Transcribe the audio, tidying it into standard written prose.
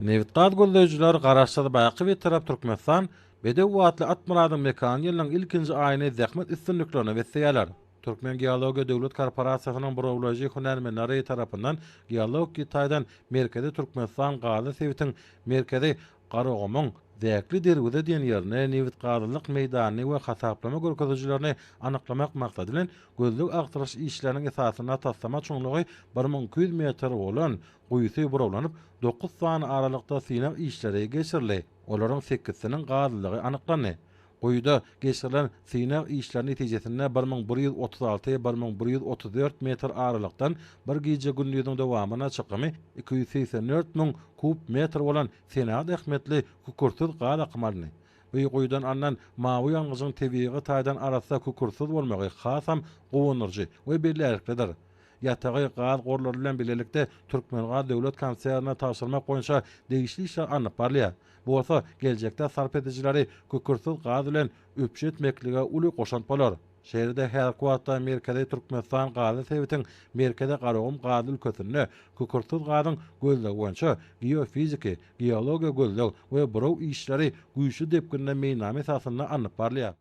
Nebitgaz gözleýjiler Garaşsyz baky Bitarap Türkmenistan bedew atly at myradyň mekany ýylynyň ilkinji aýyny zähmet üstünliklerine besleýärler. Türkmengeologiýa döwlet korporasiýasynyň burawlaýjy hünärmenleri tarapyndan geologiki taýdan Merkezi Türkmenistan gazly sebitiň Merkezi Garagumuň Zäkli derweze diýen ýerinde nebitgazlylyk meýdanyny we hasaplama görkezijilerini anyklamak maksady bilen gözleg-agtaryş işleriniň esasynda taslama çuňlugy 1200 metr bolan Guýusy burawlanyp, dokuz sany aralykda synag işleri geçirildi. Olaryň sekizsiniň gazlylygy anyklandy. Guýuda geçirilen synag işleri netijesinde 1136, 1134 metr aralykdan bir gije-gündiziň dowamynda çykymy 284 müň kub metr bolan senagat ähmiýetli kükürtsiz gaz akymy alyndy. Bu guýudan alnan mawy ýangyjyň tebigy taýdan arassa kükürtsiz bolmagy hasam guwandyryjy we bellärliklidir. Ýatagy gaz gorlary bilen bilelikde Türkmengaz döwlet konsernine tabşyrmak boýunça degişli işler alnyp barylýar. Bu bolsa geljekde sarp edijileri kükürtsiz gaz bilen üpjün etmeklige uly goşant bolar. Şeýle-de häzirki wagtda Merkezi Türkmenistan gazly sebitiň Merkezi Garagum gazly ülkesinde kükürtsiz gazyň gözlegi boýunça geofiziki, geologiýa gözleg we buraw işleri güýçli depginde meýilnama esasynda alnyp barylýar.